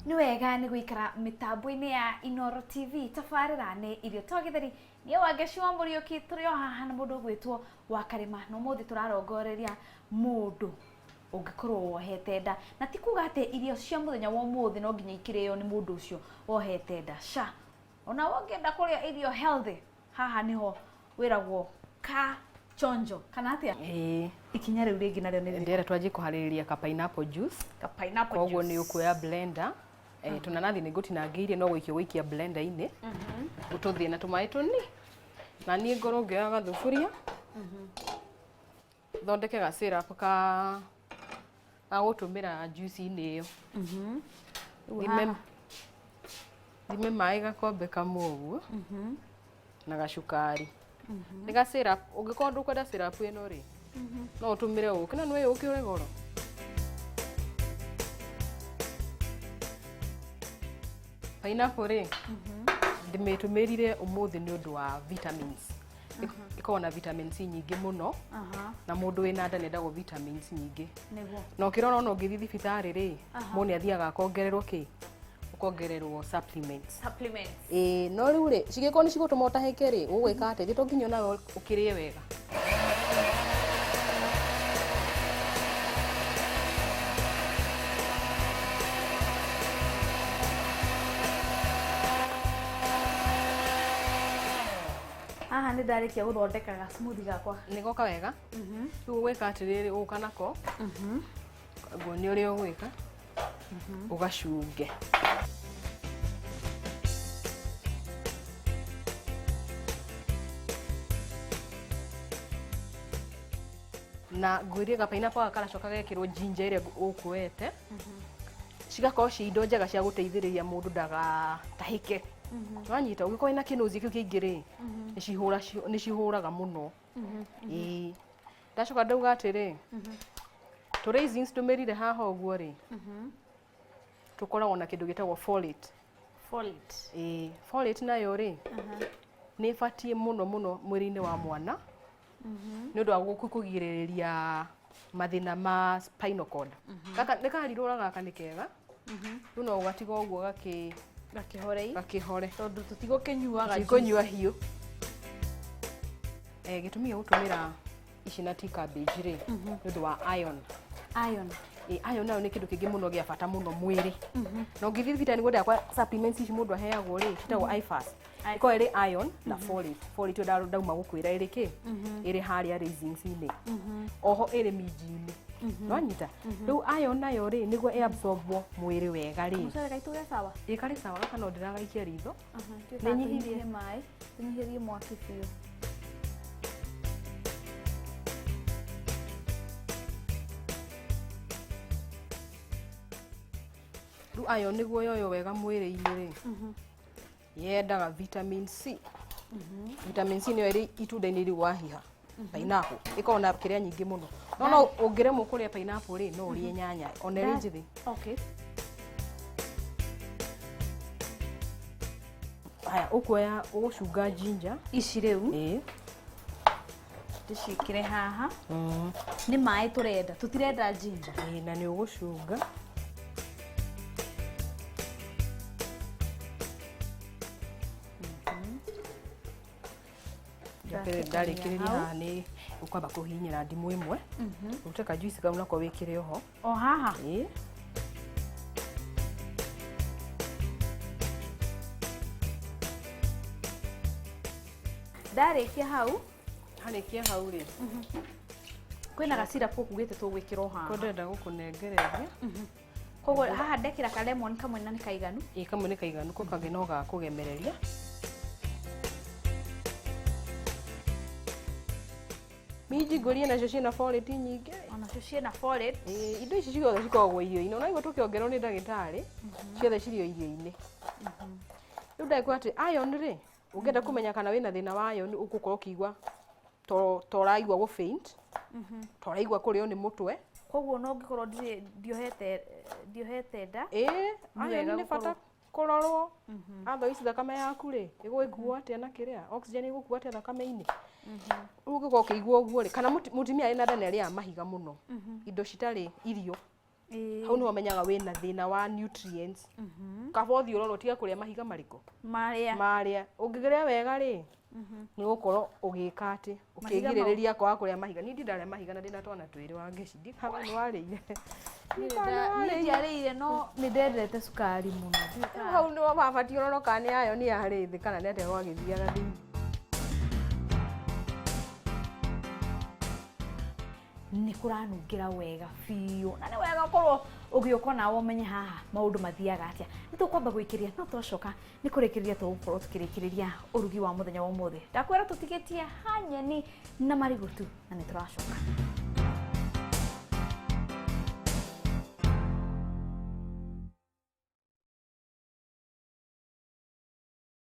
Nĩ wega nĩ gũikara mĩtambo-inĩ ya Inooro TV. Tabarĩra nĩ Irio to Gĩtheri. Niĩ Wangeci wa Mũriũki tũrĩ o haha na mũndũ ũgwĩtwo wa Karĩma. Na ũmũthĩ tũrarongoreria mũndũ ũngĩkorwo wohete nda. Na ti kuga atĩ irio cia mũthenya wa ũmũthĩ no nginya ikĩrĩo nĩ mũndũ ũcio wohete nda. Ca. Ona ũngĩenda kũrĩa irio healthy, haha nĩho wĩragwo ka chonjo kana atĩa? Ĩĩ. Ikinya rĩu rĩngĩ narĩo nĩ rĩrĩkũ? Ndĩrenda twanjie kũharĩrĩria ka pineapple juice. Ka pineapple Koguo juice. nĩ ũkuoya blender. Tũnanathi nĩ ngũtinangĩirie no gũikia ũgũikia blender-inĩ. Ũtũthĩe na tũmaĩ tũni. Na niĩ ngorwo ngĩoya gathuburia. Thondeke ga syrup ka ga gũtũmĩra juice-inĩ ĩyo. Rĩu Thime haha thime maĩ gakombe kamwe ũguo na gacukari. Nĩ ga syrup, ũngĩkorwo ndũkwenda syrup ĩno rĩ, no ũtũmĩre ũkĩ, no nĩũĩ ũkĩ ũrĩ goro. Pineapple rĩ, ndĩmĩtũmĩrire ũmũthĩ nĩ ũndũ wa vitamins. Ĩkoragwo na vitamin C nyingĩ mũno, na mũndũ wĩna nda nĩendagwo vitamins nyingĩ. Nĩguo. Na ũkĩrora ona ũngĩthiĩ thibitarĩ rĩ, mũndũ nĩ athiaga akongererwo kĩ? Ũkongererwo supplements. Supplements. Ĩĩ, no rĩu rĩ, cingĩkorwo nĩ cigũtũma ũtahĩke rĩ, ũgwĩka atĩa? Ithe to nginya onawe ũkĩrĩe wega. Haha nĩ ndarĩkia gũthondeka ga smoothie gakwa. Nĩ goka wega. Rĩu ũgwĩka atĩrĩrĩ, ũgũka nako, nguonie ũrĩa ũgwĩka, ũgacunge. Na ngwĩrie ga pineapple gaka karacoka gekĩrwo ginger ĩrĩa ũkuoete. Cigakorwo ci indo njega cia gũteithĩrĩria mũndũ ndagatahĩke. Wanyita, ũngĩkorwo wĩna kĩnũzi kĩu kĩingĩ rĩ, nĩ cihũraga mũno. Ĩĩ. Ndacoka ndauga atĩrĩ, tũ raisins tũmĩrire haha ũguo rĩ, tũkoragwo na kĩndũ gĩtagwo folate. Folate. Ĩĩ, folate nayo rĩ, nĩ ĩbatiĩ mũno mũno mwĩrĩ-inĩ wa mwana nĩ ũndũ wa kũgirĩrĩria mathĩna ma spinal cord. Gaka nĩ karirũra gaka nĩ kega. Rĩu no ũgatiga ũguo Gakĩhorei. Gakĩhore. Tondũ tũtigũkĩnyuaga. Tũtikũnyua hiũ. Gĩtũmi gĩa gũtũmĩra ici na ti cabbage rĩ, nĩ ũndũ wa iron. Iron. Iron nayo nĩ kĩndũ kĩngĩ mũno gĩa bata mũno mwĩrĩ. Na ũngĩthiĩ thibitarĩ nĩguo ndakwa supplements ici mũndũ aheagwo rĩ, citagwo IFAS. Ĩkoragwo ĩrĩ iron na folate. Folate ĩyo ndauma gũkwĩra ĩrĩ kĩ? Ĩrĩ harĩa raisins-inĩ. Oho ĩrĩ minji-inĩ. Nwanyita? Rĩu iron nayo rĩ, nĩguo ĩ absorbwo mwĩrĩ wega rĩ. Mũcere gaitũ ge sawa? Ĩ karĩ sawa, gaka no ndĩragaikia ritho. Nĩ nyihĩrie maĩ, tũnyihĩrie mwaki biũ. Rĩu iron nĩguo yoywo wega mwĩrĩ-inĩ rĩ, yendaga vitamin C. Vitamin C nĩyo ĩrĩ itunda-inĩ rĩu wahiha. Pineapple ĩkoragwo na kĩrĩa nyingĩ mũno. No no ũngĩremwo kũrĩa pineapple rĩ, no ũrĩe nyanya ona ĩrĩ njĩthĩ. Haya, ũkuoya ũgũcunga ginger. Ici rĩu. Ĩĩ. Tũciĩkĩre haha. Nĩ maĩ tũrenda, tũtirenda ginger. Ĩĩ, na nĩ ũgũcunga. Ndarĩkĩrĩria haha nĩ ũkwamba kũhihinyĩra ndimũ ĩmwe. Ũrute ka juice kau nako wĩkĩre oho. O haha? Ĩĩ. Ndarĩkia hau. Harĩkia hau rĩ. Kwĩna ga syrup ũkugĩte tũgwĩkĩra o haha. Ko ndĩrenda gũkũnengereria. Koguo haha ndekĩra ka lemon kamwe na nĩ kaiganu. Ĩĩ, kamwe nĩ kaiganu, ko kangĩ no ga kũgemereria. Minji ngũrie nacio ciĩna folate nyingĩ. Onacio ciĩna folate. Ĩĩ, indo ici ciothe cikoragwo irio-inĩ. Ona igua tũkĩongererwo nĩ ndagĩtarĩ, ciothe cirĩ o irio-inĩ. Rĩu ndagĩkũra atĩ iron rĩ, ũngĩenda kũmenya kana wĩna thĩna wa iron, ũgũkorwo ũkĩigua to ũraigua gũ faint, to ũraigua kũrĩo nĩ mũtwe. Koguo no ngĩkorwo ndirĩ ndiohete nda. Ĩĩ, Nĩ iron wega nĩ bata gũkorwo kũrorwo. Otherwise thakame yaku rĩ, ĩgũgĩkuo atĩa na kĩrĩa? Oxygen ĩgũkuo atĩa thakame-inĩ? Rĩu ũngĩkorwo ũkĩigua ũguo rĩ, kana mũtumia arĩ na nda nĩ arĩaga mahiga mũno, indo citarĩ irio. Hau nĩho ũmenyaga wĩna thĩna wa nutrients. Kaba ũthiĩ ũrorwo ũtige kũrĩa mahiga marĩkũ? Marĩa. Marĩa. Ũngĩrĩa wega rĩ, nĩ ũgũkorwo ũgĩka atĩ Mahiga mau. Ũkĩgirĩrĩria kwaga kũrĩa mahiga. Niĩ ndindarĩa mahiga na ndĩna twana twĩrĩ wa ngeci. Ndikana nĩ warĩire. Niĩ ndiarĩire no nĩ ndendete cukari mũno. Rĩu hau nĩho mabatiĩ ũrorwo kana nĩ ayo nĩ yarĩ thĩ kana nĩ atĩa gwagĩthiaga thĩinĩ. Nĩ kũranungĩra wega biũ na nĩ wega ũkorwo ũgĩũka nawe ũmenye haha maũndũ mathiaga atĩa. Nĩ tũkwamba gwĩkĩria no twacoka nĩ kũrĩkĩrĩria tũgũkorwo tũkĩrĩkĩrĩria ũrugi wa mũthenya wa ũmũthĩ. Ndakwĩra tũtigĩtie ha nyeni na marigũ tu na nĩ tũracoka.